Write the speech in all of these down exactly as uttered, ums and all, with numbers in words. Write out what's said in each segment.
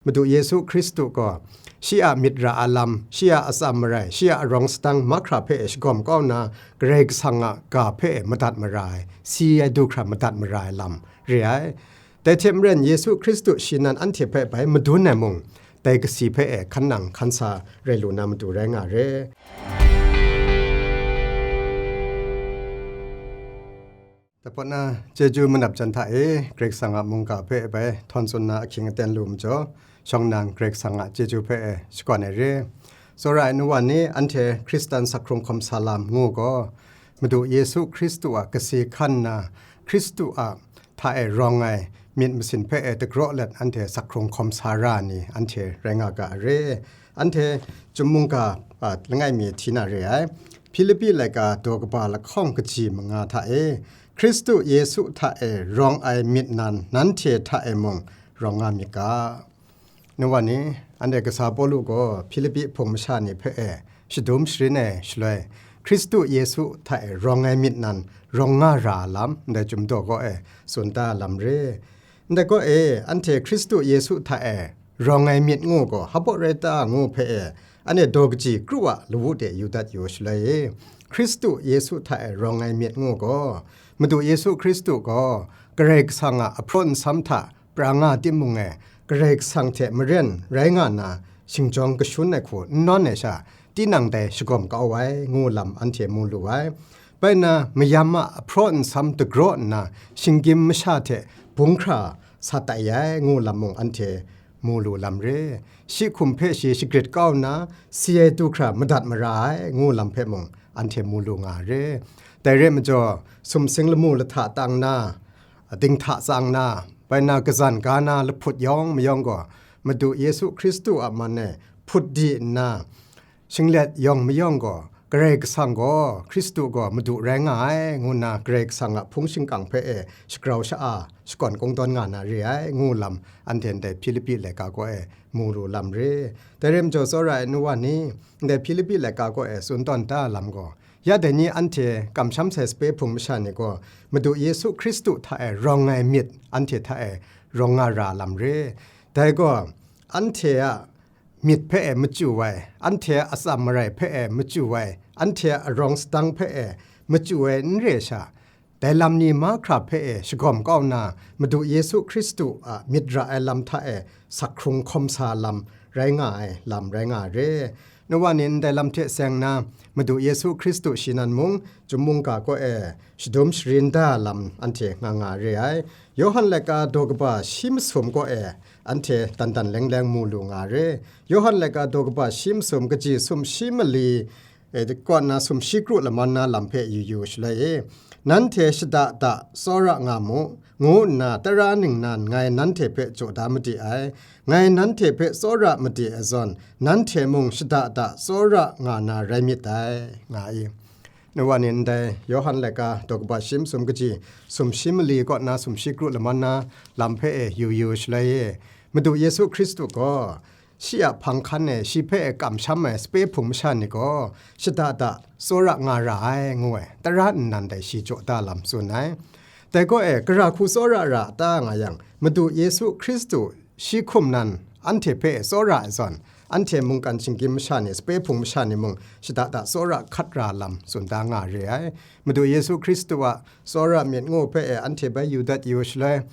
Madu Yesu Hkristu gaw, shi a myit ra ai lam, shi a atsam marai, shi a arawng sadang mahkra hpe shagawm kau nna, Karai Kasang a ga hpe madat mara ai, si ai du hkra madat mara ai lam re ai. Dai hte maren, Yesu Hkristu shi nan anhte hpe bai madun ai mung, dai kasi hpe e hkan nang hkan sa rai lu na matu rai nga re. Dai pawt na, chyeju manap jan hta e, Karai Kasang a mungga hpe bai htawn tsun na ahkying aten lu majaw, shawng nnan Karai Kasang a chyeju hpe e shakawn ai re. Tsawra ai nu wa ni, anhte Hkristan sak hkrung hkawm sa lam ngu gaw, Madu Yesu Hkristu a kasi hkan na, Hkristu a hta e rawng ai myit masin hpe e dagraw let anhte sak hkrung hkawm sa ra ni anhte rai nga ga ai re. Anhte Chyum mungga, a, langai mi hti na re ai. Hpilipi laika daw kaba lahkawng kaji manga hta e, Hkristu Yesu hta e rawng ai myit nan nanhte hta e mung rawng nga myit ga. Nu wa ni, anhte kasa Pawlu gaw Hpilipi hpung masha ni hpe e shadum sharin ai shaloi, Hkristu Yesu hta e rawng ai myit nan rawng nga ra ai lam ndai Chyum daw kaw e tsun da ai lam re. Ndai kaw e, anhte Hkristu Yesu hta e rawng ai myit ngu gaw hpa rai ta ngu hpe e, anhte daw kaji kru a lawu de yu dat yu shaloi e, Hkristu Yesu hta e rawng ai myit ngu gaw, Madu Yesu Hkristu gaw Karai Kasang a ahpraw nsam hta pra nga timung e, Karai Kasang hte maren rai nga nna, shingjawng kashun ai hku n nawn ai sha, tinang dai shagawm kau ai, ngu lam anhte mu lu ai. Bai nna, mayam a ahpraw nsam dagraw nna, shinggyim masha hte bung hkra sa tai ai, ngu lam mung anhte mu lu lam re. Shi hkum hpe shi shagrit kau nna, si ai du hkra madat mara ai, ngu lam hpe mung anhte mu lu nga re. Dai re majaw, sumsing lamu lahta tang na, dinghta tsang na, bai na, kazan ga na lahput yawng mayawng gaw, Madu Yesu Hkristu a man e hput di nna, shinglet yawng mayawng gaw, Karai Kasang gaw, Hkristu gaw Madu rai nga ai, ngu nna Karai Kasang a hpung shingkang hpe e shagrau sha-a, shakawn kungdawn nga na re ai, ngu lam, anhte ndai Hpilipi laika kaw e mu lu lam re. Dai re majaw, tsawra ai nu wa ni, ndai Hpilipi laika kaw e tsun tawn da lam gaw, ya dai ni anhte kamsham sai sape hpung masha ni gaw, Madu Yesu Hkristu hta e rawng ai myit anhte hta e rawng nga ra lam re. Dai gaw, anhte a myit hpe e machyu ai, anhte a atsam marai hpe e machyu ai, anhte a arawng sadang hpe e machyu ai n re sha, dai lam ni mahkra hpe e shagawm kau nna, Madu Yesu Hkristu a myit ra ai lam hta e sak hkrung hkawm sa lam rai nga ai lam rai nga re. Nu wa ni ndai lam hte seng nna, Madu Yesu Hkristu shi nan mung, Chyum mungga kaw e shadum sharin da lam anhte nga nga re ai. Yawhan laika daw kaba shi masum kaw e anhte dan dan leng leng mu lu nga re. Yawhan laika daw kaba shi masum kaji sumshi mali, e, kaw nna sumshi kru laman na lam hpe yu yu shaloi e, nanhte shada da tsawra nga mu, ngu nna tara ningnan ngai nanhte hpe jaw da made ai. Ngai nanhte hpe tsawra made ai zawn, nanhte mung shada da tsawra nga na rai myit dai, nga i. Nu wa ni ndai Yawhan laika daw kaba shi masum kaji sumshi mali kaw nna sumshi kru laman na lam hpe e yu yu shaloi e, Madu Yesu Hkristu gaw, shi a hpang hkan e shi hpe kamsham ai sape hpung masha ni gaw, shada da tsawra nga ra ai, ngu ai, tara nnan dai shi jaw da lam tsun ai. Dai gaw e, gara hku tsawra ra ta nga yang, Madu Yesu Hkristu shi hkum nan anhte hpe tsawra ai zawn, anhte mungkan shinggyim masha ni, sape hpung masha ni mung, shada da tsawra hkat ra lam tsun da nga re ai. Madu Yesu Hkristu a tsawra myit ngu hpe e anhte bai yu dat yu shaloi,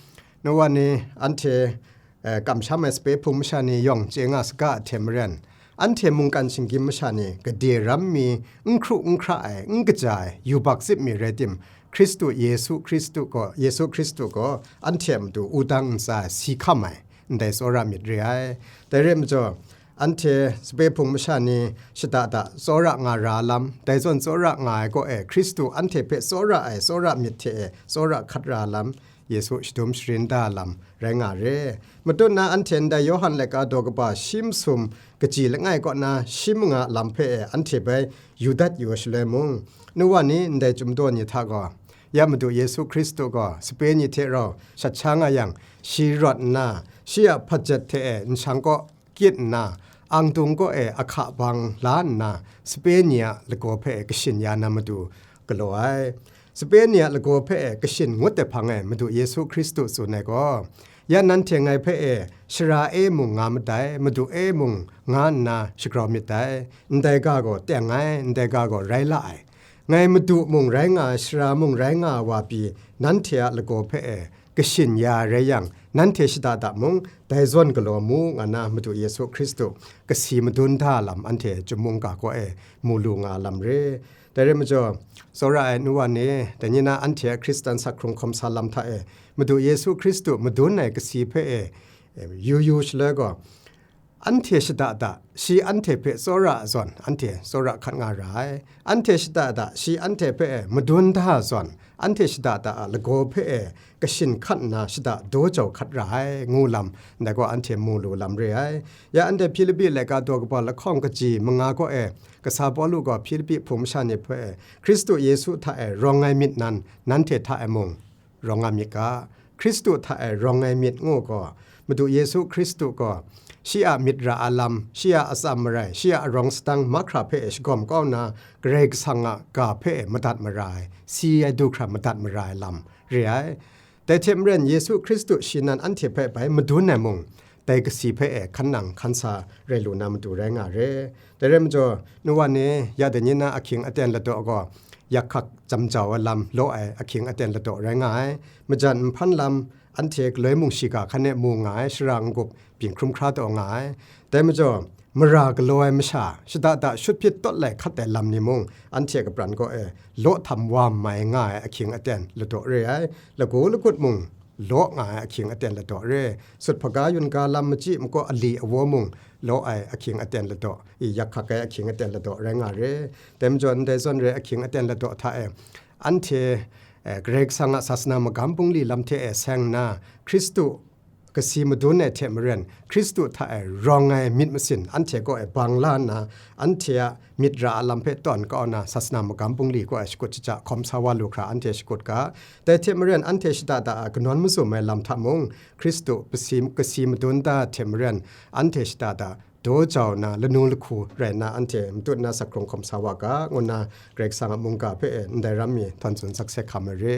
nu wa ni anhte, eh, kamsham ai sape hpung masha ni yawng chye nga saga hte maren, anhte mungkan shinggyim masha ni gade ram mi, n hkru n hkra ai, n kaja ai, yubak zip mi rai tim, Hkristu Yesu Hkristu gaw, Yesu Hkristu gaw anhte a matu wudang ntsa ai si hkam ai, ndai tsawra myit re ai. Dai re majaw, anhte sape hpung masha ni shada da tsawra nga ra lam, dai zawn tsawra nga ai kaw e Hkristu anhte hpe tsawra ai tsawra myit hte e tsawra hkat ra lam, Yesu shadum sharin da lam rai nga re. Matut na anhte ndai Yawhan laika daw kaba shi masum kaji langai kaw na shi manga lam hpe e anhte bai yu dat yu ai shaloi mung, nu wa ni ndai Chyum daw ni hta gaw, ya Madu Yesu Hkristu gaw sape ni hte rau shat sha nga yang, shi rawt nna, shi a hpajet hte e nshang kaw kyit nna, angdung kaw e ahka bang la nna, sape ni a lagaw hpe e kashin ya na matu galaw ai. Sape ni a lagaw hpe e kashin ngut ai hpang e Madu Yesu Hkristu tsun ai gaw, Ya nanhte ngai hpe e, shara e mung nga madai, madu e mung nga nna shagrau myit dai, ndai ga gaw teng ai, ndai ga gaw rai la ai. Ngai madu mung rai nga ai, shara mung rai nga ai wa pyi, nanhte a lagaw hpe e kashin ya ai rai yang, nanhte shada da mung, dai zawn galaw mu, nga na Madu Yesu Hkristu kasi madun da lam anhte chyum mungga kaw e mu lu nga lam re. Dai rai majaw, tsawra ai nu wa ni, dai ni na anhte a Hkristan sak hkrung hkawm sa lam hta e, Madu Yesu Hkristu madun ai kasi hpe e, yu yu shaloi gaw, anhte shada da, shi anhte hpe tsawra ai zawn, anhte tsawra hkat nga ra ai. Anhte shada da, shi anhte hpe e madun da ai zawn, anhte shada da a lagaw hpe e kashin hkat nna shada daw jau hkat ra ai, ngu lam, ndai gaw anhte mu lu lam re ai. Ya anhte Hpilipi laika daw kaba lahkawng kaji manga kaw e, kasa Pawlu gaw Hpilipi hpung masha ni hpe e, Hkristu Yesu hta e rawng ai myit nan, nanhte hta e mung, rawng nga myit ga. Hkristu hta e rawng ai myit ngu gaw, Madu Yesu Hkristu gaw, shi a myit ra a lam, shi a atsam marai, shi a arawng sadang mahkra hpe e shagawm kau nna, Karai Kasang a ga hpe e madat mara ai, si ai du hkra madat mara ai lam re ai. Dai hte maren, Yesu Hkristu shi nan anhte hpe bai madun ai mung, dai kasi hpe e hkan nang hkan sa rai lu na matu rai nga re. Dai rai majaw, nu wa ni, ya dai ni na ahkying aten ladaw gaw, yak hkak jam jau ai lam law ai ahkying aten ladaw rai nga ai. Majan nhpan lam, anhte galoi mung shiga hkan e mu nga ai, shara n-gup byin hkrum hkra taw nga ai. Dai majaw, mara galaw ai masha, shada da shut hpyit tawt lai hkat ai lam ni mung, anhte a kapran kaw e law htam wa mai nga ai ahkying aten ladaw re ai. Lagu lagut mung, law nga ai ahkying aten ladaw re. Sut hpaga yun ga lam machyi makaw ali awa mung law ai ahkying aten ladaw, i yak hkak ai ahkying aten ladaw rai nga re. Dai majaw ndai zawn re ahkying aten ladaw hta e, anhte, eh, Karai Kasang a sasana magam bungli lam hte e seng nna, Hkristu kasi madun ai hte maren, Hkristu hta e rawng ai myit masin anhte kaw e bang la nna, anhte a myit ra a lam hpe tawn kau nna, sasana magam bungli kaw e shakut shaja hkawm sa wa lu hkra anhte shakut ga. Dai hte maren, anhte shada da a kanawn mazum ai lam hta mung, Hkristu pasi, kasi madun da hte maren, anhte shada da daw jau nna, lanu lahku rai nna, anhte matut nna sak hkrung hkawm sa wa ga, ngu nna Karai Kasang a mungga hpe e ndai ram mi htawn tsun sakse hkam ai re.